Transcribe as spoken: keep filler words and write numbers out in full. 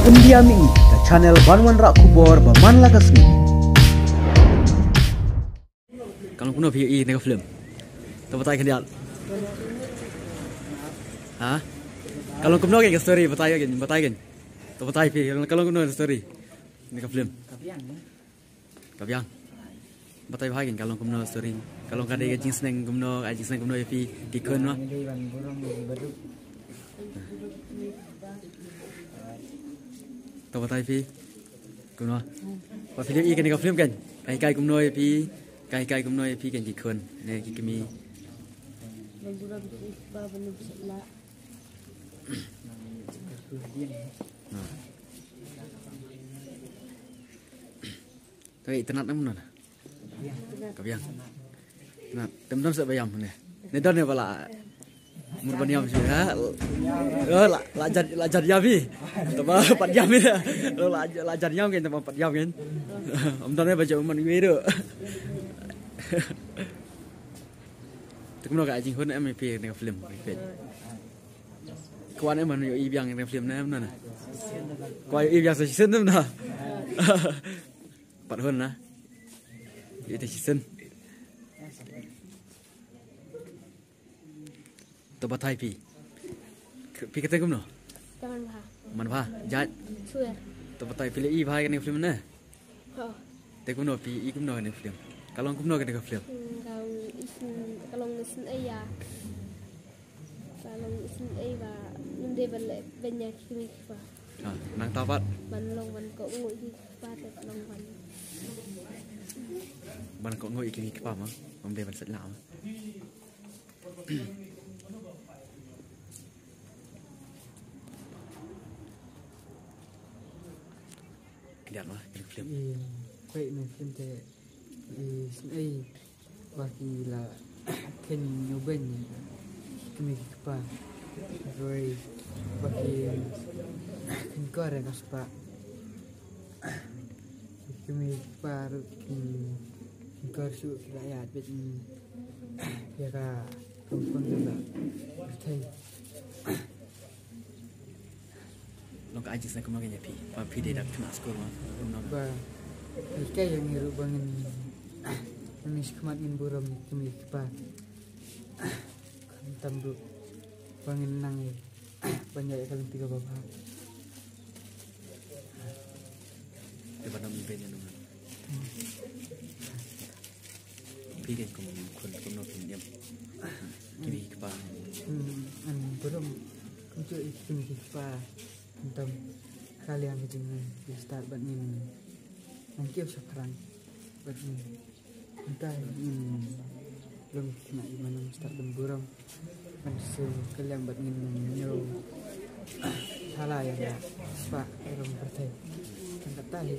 India Mih, ka channel ban wanrah khubor ba man la ka sngi. Ka long kumno phi ïohi ïa kane ka film? To batai khyndiat. Ha? Ka long kumno ka story, batai ka, batai ka. To batai phi, ka long kumno ka story? Kane ka film. Ka biang. Batai bha kein ka long kumno story. Ka long ka dei ka jingsneng kumno, ka jingsneng kumno ïa phi ki khun noh. To batai phi kumno. Ba phi ïohi kane ka film kein. Ka hikai kumno ïa phi, ka hikai kumno ïa phi kein ki khun ne ki kmie. Ka itynnad em na. Ka biang. Itynnad. Te ym don shuh ba ïam ne. Ne don ne ba la. Mut ban ïam shuh ha. Oh, la, la jan, la jan ïam hi. Te ba pat ïam hi. Oh, la, la jan ïam kein te ba pat ïam kein. Ym don ne ba jop man wei ruh. Te kumno ka jingkhun em ïa phi ne ka film. Kwah ne man ïohi biang ne film ne em na. Kwah ïohi biang sa shisien ne em na. Pat hun na. Ïa te shisien. To batai phi. Phi kyrteng kumno? Ka Man Bha. Man Bha. Jait. Swer. To batai phi la i bha kane ka film ne? Ho. Te kumno phi i kumno kane ka film? Ka long kumno kane ka film? Hmm, ka long isynei, ka long isynei ïa. Ka long isynei ba ngim dei ban leh beiñ ïa ki kmie ki kpa. Ah, nangta pat? Ban long ban kohnguh ïa ki kpa te ka long ban. Ban kohnguh ïa ki kmie ki kpa ma, ngim dei ban sait lah ma. Khyndiat ma, kane ka film. Ïa, peit na film te, ïa, isynei ba ki la kheiñ ïa u beiñ ki kmie ki kpa. Hynrei ba ki kheiñkor ïa ka spah. Ki kmie ki kpa ruh ki kheiñkor shuh, ki la ïaid beit ïa ka pynpang ka pyrthei. Long ka jingïaseng kumno kein ïa phi? Ba phi dei da khynnah skul ma, kumno? Ba hikai ïa ngi ruh ba ngin, ngin ïashim khmat, ngin burom ïa ki kmie ki kpa. Khamtam ruh ba ngin nang ïa ban ïaid ïa ka lynti kaba bha. Te ba nang beiñ ïa ngi. Phi kein kum khun kumno phin ïam? Kmie ki kpa. Hmm, ngan burom kumjuh ïa ki kmie ki kpa. Khamtam ka liang ka jingim, ki stad bad ngin nang kiew shaphrang bad ngin. Mynta ngin long ki khynnah kiba nang stad ban burom, ban siew ka liang bad ngin ñiew shala ïa ka spah ka rong pyrthei. Tang katta hi.